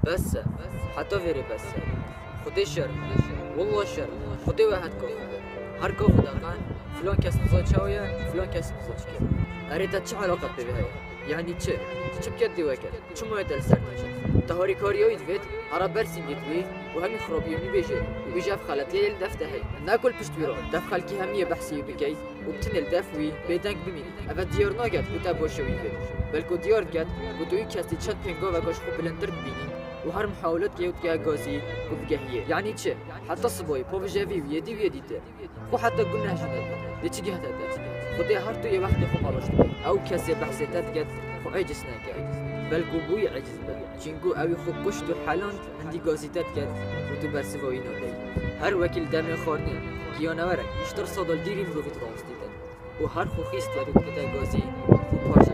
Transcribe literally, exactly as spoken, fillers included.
Bes e. Heta vêrê bes e. Xwedê şerm. Wallah şerm. Xwedê we het kof. Her kof daqe, filan kes niza çaw ye, filan kes niza çi ke. Erê te çi eleqe pê ve heye? Yanî çi? Çi biket dê weke? Çi moye te li ser diçe? Te harîkariya wî divêt, hera ber sîngê divê û hemî xirabiyê wî bêje. Wî ji ev xeletiyê li def te heye. Ne ku li pişt wî re, def xelkî hemiyê behsê wî bikey û bi tinê li def wî bêdeng bimînî. Eve diyar naket ku te boşe wî divêt. Belku diyar diket ku tu wî kesî çend pêngaveka ji xwe bilindtir dibînî û her muhawilet ke û dike gazî ku bigehiyê. Yanî çi? Heta sibayî, pavijevî û yedî û yedî te. Xwe heta guneh jî nebe. Lê çi gehte te? Xwedê her tu yê wextê xwe meloş dibe. Ew kesê behsê te diket, xwe êciz neke. Belku bûyî êciz be. Çinku ew ê xwe kuşt û heland hindî gazî te diket û tu bersiva wî nadeyî. Her wekî li demê xwarinê, giyanewerek, îştir sedal dîrî mirovî dirawistî te. Û her xwe xîstiye tu dikete gazî û paş